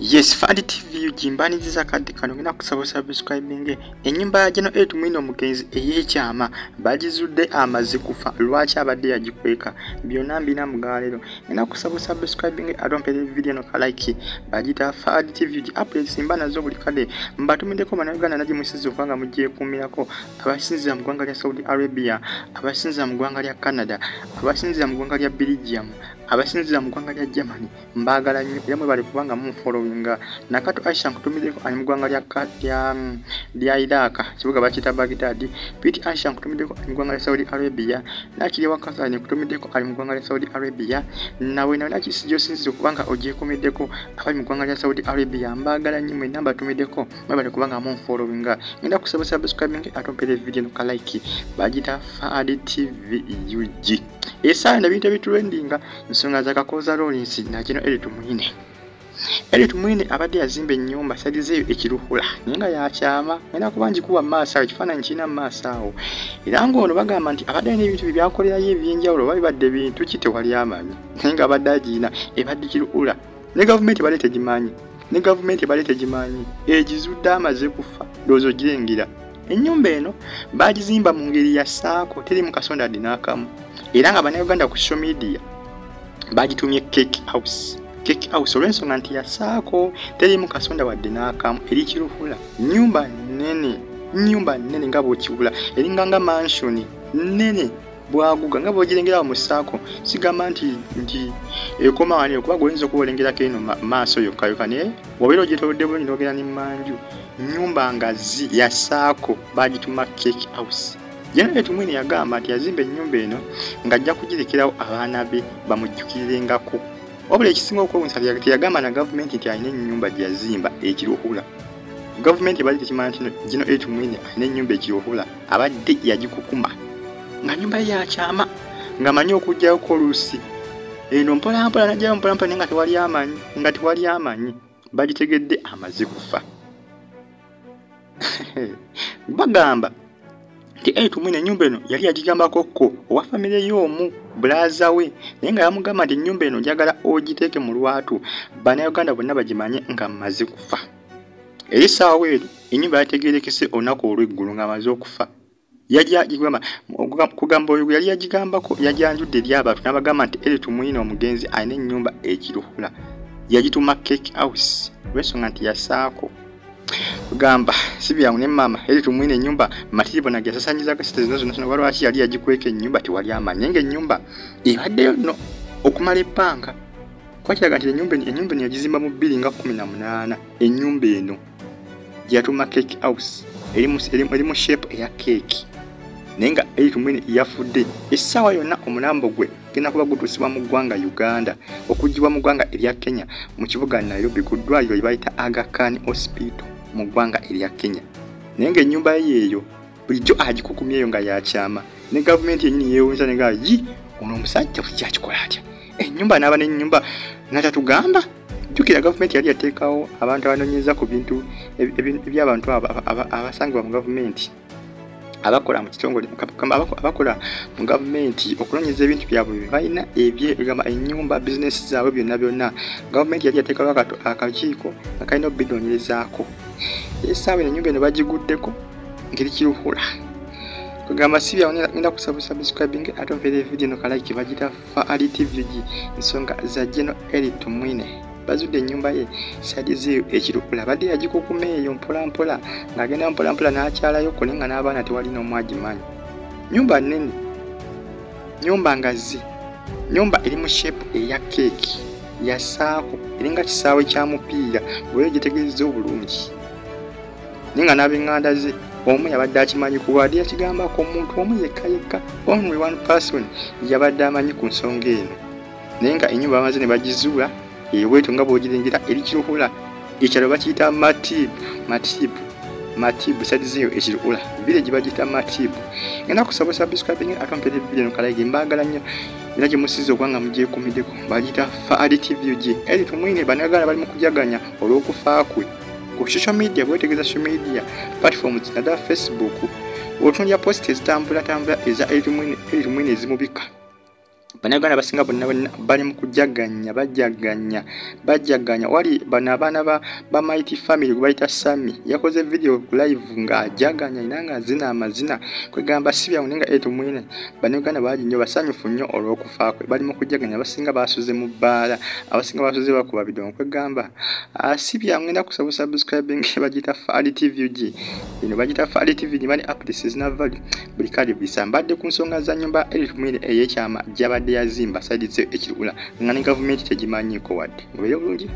Yes, Fadi TV ugimbaniriza kadde kano ngenda kusaba subscribing. Ennyumba ya General Elly Tumwine omugenzi ey'ekyama bagizudde amaze kufa, lwaki abadde yagikweka? Byonna mbina mugalero. Ngenda kusaba subscribing ate ompere video no ka like. Bagita Fadi TV UG updates mba nazo buli kadde. Mbatumiddeko bannayuganda nagimusiza okubanga mugyekuumirako, abasinziira mu ggwanga lya Saudi Arabia, abasinziira mu ggwanga lya Canada, abasinziira mu ggwanga lya Belgium, abasinziira mu ggwanga lya Germany. Mbaagala nnyo era mwebale kubanga munfollowinga. Nakato Aisha nkutumiddeko ali mu ggwanga lya Iraq, kibuga bakiyita Baghdad. Pete Aisha nkutumiddeko ali mu ggwanga lya Saudi Arabia. Nakiri wa Katherine nkutumiddeko ali mu ggwanga lya Saudi Arabia. Nawe nawe nakisi gy'osinziira okubanga ogyekuumiddeko abali mu ggwanga lya Saudi Arabia. Mbaagala nnyo mwenna mbatumiddeko, mwebale kubanga munfollowinga. Ngenda kusaba subscribing ate ompere video no ka like. Bagita Fadi TV UG. Essaawa eno ebintu ebitrendinga ensonga za Kakooza Lawrence na General Elly Tumwine. Elly Tumwine abadde yazimba ennyumba sadizeeyo ekiruhula naye nga yakyama. Ngenda kuba ngikuwa mu maaso awo, ekifaananyi kirina mu maaso awo. Era ng'ono bagamba nti abadde alina ebintu bye byakolerayo eby'enjawulo oba bibadde bintu ki tewali amanyi, naye ng'abadde agirina ebadde kiruhula. Ne gavumenti ebadde tegimanyi, ne gavumenti ebadde tegimanyi, egizudde amaze kufa. Ndowooza ogirengera. Ennyumba eno baagizimba mu ngeri ya ssaako, teriimu kasondadde n'akamu. Era nga bannayuganda ku social media bagitumye Cake House. Cake House olw'ensonga nti ya ssaako, teriimu kasonda wadde n'akamu, eri kiruhula. Nnyumba nnene, nnyumba nnene nga bw'okiwula, eringa nga mansion nnene bwaguga nga bw'ogirengera awo mu ssaako. Sigamba nti ekoma wano kuba gwe oyinza okuba olengerako eno maaso yokka yokka, naye bw'obeera ogyetoolodde bulungi n'ogenda ne mmanju. Nnyumba ngazi ya ssaako, baagituma Cake House. General Elly Tumwine yagamba nti yazimba ennyumba eno ng'ajja kugirekerawo abaana be bamujjukirengako. Wabula ekisinga okwewuunyisa teyagamba na gavumenti nti alina ennyumba gye yazimba ekiruhula. Gavumenti ebadde tekimanyi nti General Elly Tumwine alina ennyumba ekiruhula, abadde yagikukuma nga nnyumba ye yakyama, ng'amanyi okuggyako oluusi eno mpolampola n'aggyayo mpolampola, naye nga tewali amanyi, nga tewali amanyi. Bagitegedde amaze kufa. Bagamba nti Elly Tumwine ennyumba eno yali yagigambako ko owa famire y'omu bulaaza we, naye nga yamugamba nti ennyumba eno njagala ogiteeke mu lwatu bannayuganda bonna bagimanye nga mmaze kufa. Era essaawa eno ennyumba yategeerekese olunaku olw'eggulo ng'amaze okufa. Kugamba oyo yali yagigambako yajanjudde eri abantu n'abagamba nti Elly Tumwine omugenzi alina ennyumba ekiruhula, yagituma Cake House olw'ensonga nti yasaako. Kugamba si byangu ne maama Elly Tumwine ennyumba matiribona ge yasasanyizaako sente zino zonna zonna, lwaki yali yagikweka ennyumba tewali amanyi, naye ng'ennyumba ebaddeyo nno okumala ebbanga. Kuba kiraga nti ennyumba eno yagizimba mu 2018. Ennyumba eno gye yatuma Cake House eri mu shape eya keeki, naye nga Elly Tumwine yafudde. Essaawa yonna omulambo gwe gugenda kuba gutuusibwa mu ggwanga Uganda okuggyibwa mu ggwanga erya Kenya mu kibuga Nairobi ku ddwaliro lye bayita Aga Khan Hospital mu ggwanga erya Kenya. Naye ng'ennyumba ye eyo bulijjo agikukumyeyo nga yakyama, ne gavumenti yennyini yeewuunyisa ne gamba yi ono omusajja bulijjo akikola atya ennyumba n'aba n'ennyumba n'atatugamba. Jjukira gavumenti yali yateekawo abantu abanoonyereza ku bintu eby'abantu abasangibwa mu gavumenti, abakola mu kitongole, abakola mu gavumenti okunoonyereza ebintu byabwe bye balina, gamba ennyumba, bizinesi zaabwe byonna byonna. Gavumenti yali yateekawo akakiiko nga kalina okubinoonyerezaako. Essaawa eno ennyumba eno bagiguddeko ngeri kiruhula. Kugamba si byangu. Ngenda kusaba subscribing ate onfere video no ka like. Bagita Fadi TV UG. Ensonga za General Elly Tumwine, bazudde ennyumba ye sadizeeyo ekirukula, abadde yagikukuma eyo mpola mpola ng'agenda mpola mpola n'akyalayo ko, naye nga n'abaana tewali n'omu agimanyi. Nnyumba nnene, nnyumba ngazi, nnyumba eri mu shape eya keeki, yasaako, eringa kisaawe kya mupiira bw'oba ogyetegerezza obulungi, naye nga n'ab'eŋŋanda ze omu yabadde akimanyi kuba wadde yakigambako omuntu omu yekka yekka, only one person yabadde amanyi ku nsonga eno. Naye nga ennyumba bamaze ne bagizuula ebwetu nga bw'ogirengera eri kiruhula. Ekyalo bakiyita Matibu, Matibu, Matibu sadizeeyo ekiruhula village bagiyita Matibu. Ngenda kusaba subscribing ate ompere video no ka like. Mbaagala nnyo era gye musiza okuba nga mugyekuumiddeko. Bagiyita Fadi TV UG. Elly Tumwine bannayuganda bali mu kujaganya olw'okufa kwe ku social media. Bwetegeeza social media platforms naddala Facebook, otunulya post ezitambulatambula eza Elly Tumwine, Elly Tumwine ezimubika. Bannayuganda abasinga bonna bonna bali mu kujaganya, bajaganya, bajaganya. Wali bano abaana ba Mighty Family gwe bayita Sammy yakoze video ku live ng'ajaganya era ng'azina amazina, kwegamba si byangu. Naye nga Elly Tumwine Bannayuganda bangi nnyo basanyufu nnyo olw'okufa kwe, bali mu kujaganya. Abasinga basuze mu bbaala, abasinga basuze bakuba bidongo, kwegamba si byangu. Ngenda kusaba subscribing, bagiyita Fali TV UG, eno bagiyita Fali TV, nyimani updates zina value buli kali bisa. Mbadde ku nsonga za nyumba Elly Tumwine ey'ekyama gy'abadde yazimba side ze ekirula nga ne gavumenti tegimanyiiko wadde. Mubeere bulungi.